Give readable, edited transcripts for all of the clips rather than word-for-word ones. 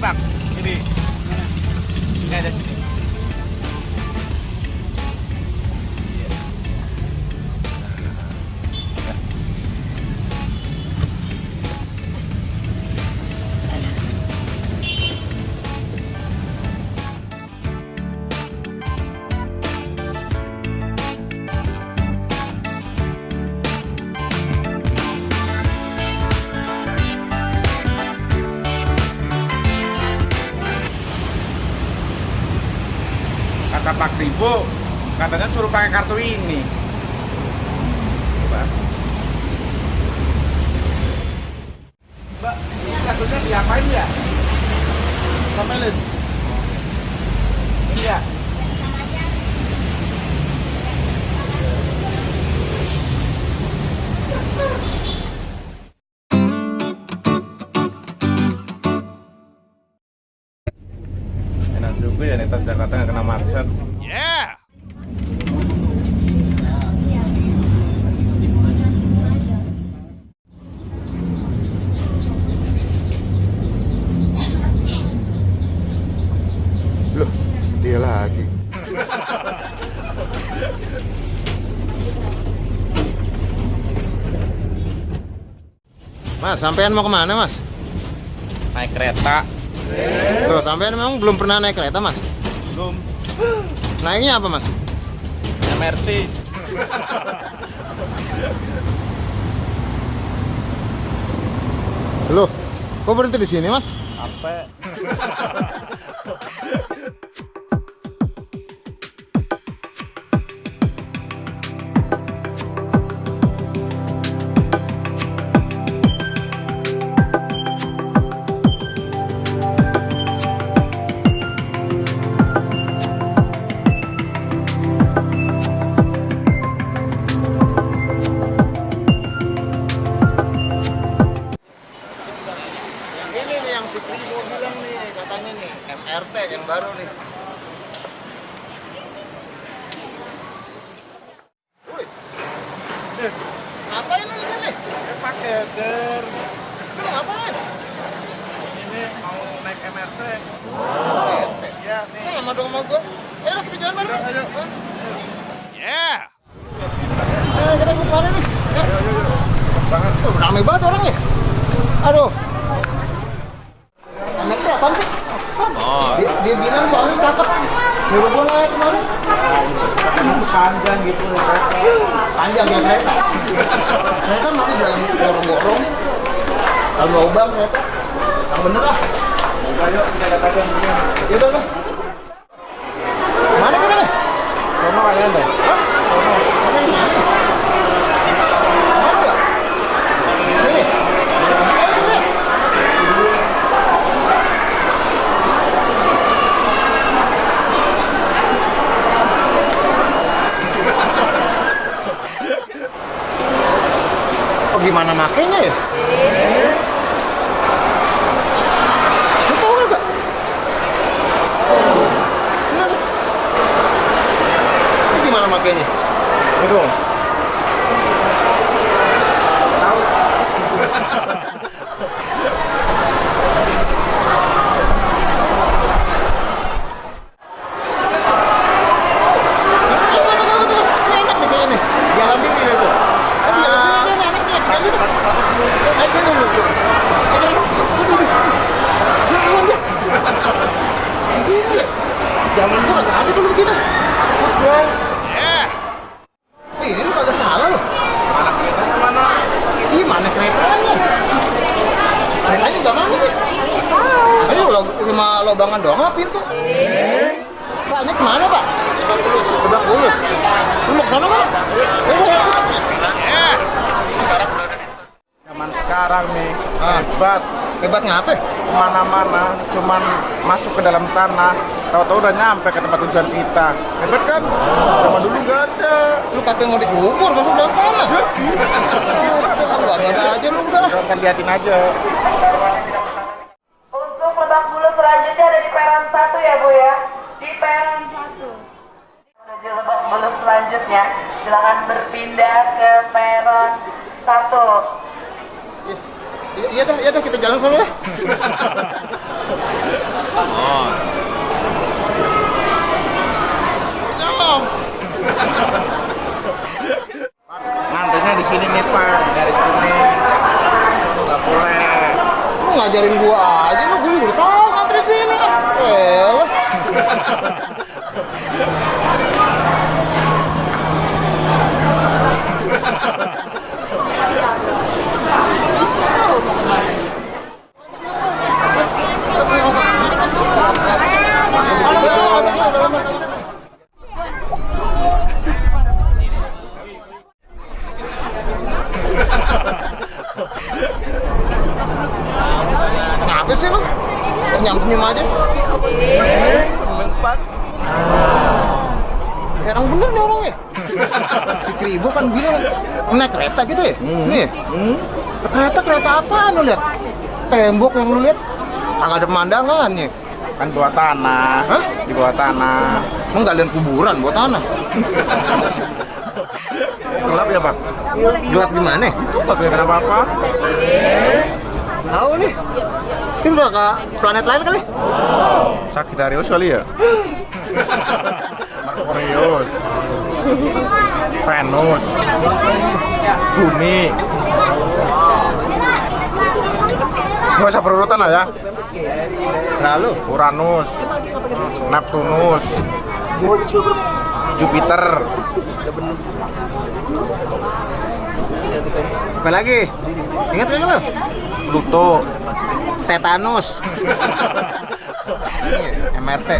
bang, ini ada sini. Kata Pak Ribo, katanya suruh pakai kartu ini. Coba. Mbak, ini kartunya diapain ya? Sampelin. Ini ya? Enak juga ya, neta Jakarta nggak kena macet. Yeah! Loh, dia lagi. Mas, sampean mau kemana, Mas? Naik kereta. Loh, sampean memang belum pernah naik kereta, Mas? Belum. Naiknya apa, Mas? MRT. Loh, kok berhenti di sini, Mas? Apa? Ini nih yang si Primo bilang nih, katanya nih, MRT yang baru nih. Woi, ngapain lu di sini? Pakai der. Lu ngapain? Ini mau naik MRT. MRT? Ya, nih. Sama dong sama gua. Ayo kita jalan bareng. Ayo. Yeah. Ayo kita ke mana nih? Banget, rame banget orangnya. Aduh. MRT apaan sih? Oh, Dia bilang soalnya cakep. Nyuruh gua naik kemarin. panjang gitu kereta. Panjang ya kereta. Kereta masih dalam gorong-gorong. Dalam lubang kereta. Yang bener lah. Ayo kita katakan sini. Yaudah lah. Mana kita nih? Sono kalian deh. Hah? Mana yang mana? Mana ya? Ini. Ini. Oh, gimana makainya ya? Lu tahu nggak? Ini gimana makainya? Itu. Ini enak nih kayaknya nih. Jalan diri deh tuh. Tapi jalan sini nih, enak nih. Kita sini. Naik sini dulu. Jalan dia. Segini ya. Zaman gua nggak ada dulu begini. Football. Yeah. Ini lu kagak salah loh. Mana keretanya mana? Ih, mana keretanya? Keretanya nggak mana sih? Ini cuma lobangan doang apa pintu? Pak, ini kemana, Pak? Lebak Bulus. Lu mau kesana nggak? Yeah. Zaman sekarang nih, hebat. Hebat ngapa? Kemana-mana, cuman masuk ke dalam tanah, tahu-tahu udah nyampe ke tempat tujuan kita. Hebat kan? Zaman dulu nggak ada. Lu katanya mau dikubur masuk dalam tanah. Lu ada aja lu udah. Udah kan liatin aja. Untuk Lebak Bulus selanjutnya ada di peron 1 ya Bu ya. Di peron 1. Menuju Lebak Bulus selanjutnya, silakan berpindah ke peron 1. Iya dah kita jalan sana dah. Ngantrinya di sini nih Pak, garis kuning. Nggak boleh. Lu ngajarin gua aja lu, gua udah tahu ngantri sini. Elah. Kenapa sih lu? Senyum-senyum aja. Seneng Pak. Orang bener nih orangnya. Si Kribo kan bilang naik kereta gitu ya? Sini ya? Kereta apaan lu lihat? Tembok yang lu lihat kagak ada pemandangannya. Kan bawah tanah. Hah? Di bawah tanah. Emang galian kuburan buat tanah? Gelap ya Pak? Gelap gimana? Nggak kelihatan apa-apa. Tahu nih. Kita udah ke planet lain kali? Sagittarius kali ya? Merkurius, Venus, Bumi. Nggak usah berurutan lah ya. Terlalu. Uranus, Neptunus, Jupiter. Apa lagi? Ingat gak lu? Pluto. Tetanus. Ini MRT.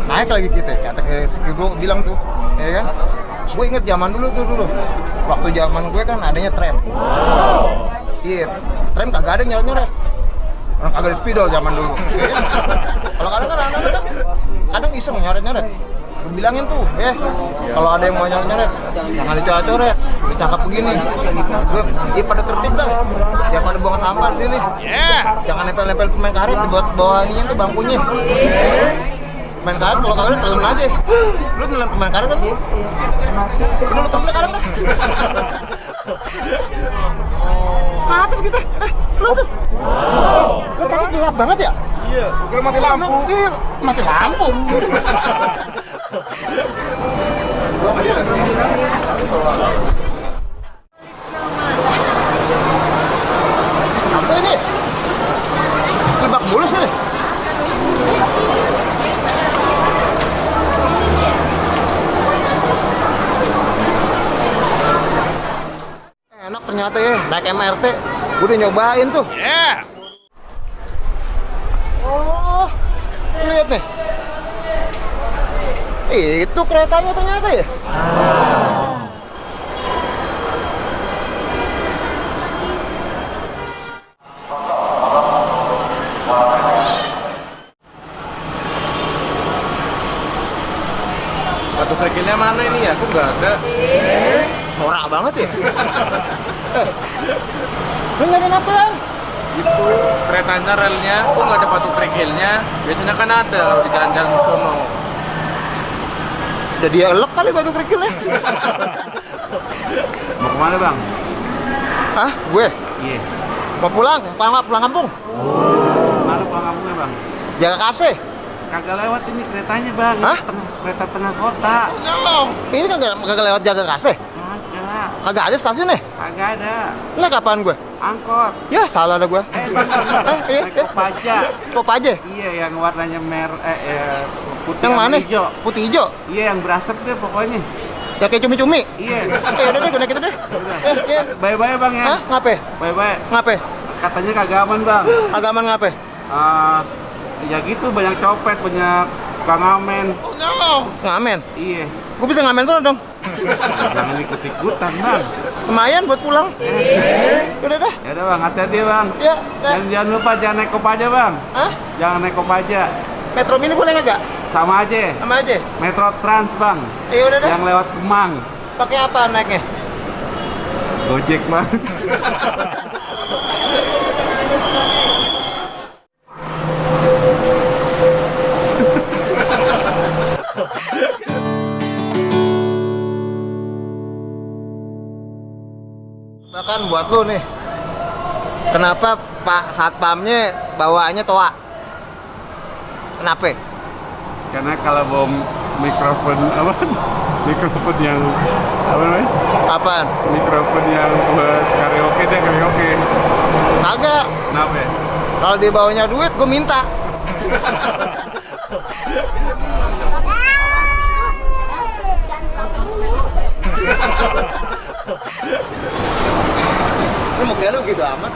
Naik lagi kita. Kata si Kribo bilang tuh, ya kan? Gue inget zaman dulu. Waktu zaman gue kan adanya tram. Iya, tram kagak ada nyoret-nyoret. Orang kagak ada spidol zaman dulu. Ya kan? Kalau kadang kan anak-anak kan kadang iseng nyoret-nyoret. Gue bilangin tuh, kalau ada yang mau nyoret-nyoret, jangan dicoret-coret. Udah cakep begini. Gue pada tertib dah. Jangan pada buang sampah di sini. Jangan nempel-nempel permen karet di bawah ininya tuh bangkunya. Permen karet kalau kagak telan aja. Lu nelan permen karet kan? Lu telan karet kan? Ke atas kita. Lu tuh. Lu tadi gelap banget ya? Iya, bukan mati lampu. Iya, mati lampu. Sampai ini Lebak Bulus ini. Enak ternyata ya, naik MRT. Gue udah nyobain tuh. Oh, lihat nih. Itu keretanya ternyata ya. Batu kerikilnya mana ini ya? Aku nggak ada. Norak banget ya. Lu nyariin apa ya? Itu keretanya relnya, kok nggak ada batu kerikilnya? Biasanya kan ada kalau di jalan-jalan sono. Udah dia elek kali batu kerikilnya. Mau kemana Bang? Hah? Gue? Iya. Mau pulang kampung. Mana pulang kampungnya Bang? Jaga kasih. Kagak lewat ini keretanya Bang. Hah? Kereta tengah kota. Ini kagak lewat jaga kasih. Kagak. Kagak ada stasiunnya. Kagak ada. Lah kapan gue? Angkot. Ya salah ada gue. Bang. Iya. Naik Kopaja. Kok aja? Iya, yang warnanya putih Yang mana? hijau. Putih hijau. Iya, yang berasap deh pokoknya. Ya kayak cumi-cumi. Iya. Udah deh, gue naik itu deh. Iya. Bye-bye Bang ya. Hah? Ngape? Bye-bye. Ngape? Katanya kagak aman Bang. Agaman ngape? Ya gitu, banyak copet, banyak tukang ngamen. Ngamen. Iya. Gue bisa ngamen sana dong. Jangan ikut-ikutan Bang. Lumayan buat pulang. Udah dah. Ya udah Bang, hati-hati Bang. Ya, dah. Dan jangan lupa jangan naik Kopaja Bang. Hah? Jangan naik Kopaja. Metro Mini boleh nggak? Sama aja. Sama aja. Metro Trans Bang. Udah dah. Yang lewat Kemang. Pakai apa naiknya? Gojek Bang. Bahkan buat lu nih. Kenapa Pak Satpamnya bawaannya toa? Kenapa? Karena kalau bawa mikrofon apa? Mikrofon yang apa namanya? Apaan? Mikrofon yang buat karaoke deh karaoke. Kagak. Kenapa? Kalau dia bawanya duit, gue minta. Lu muka lu gitu amat.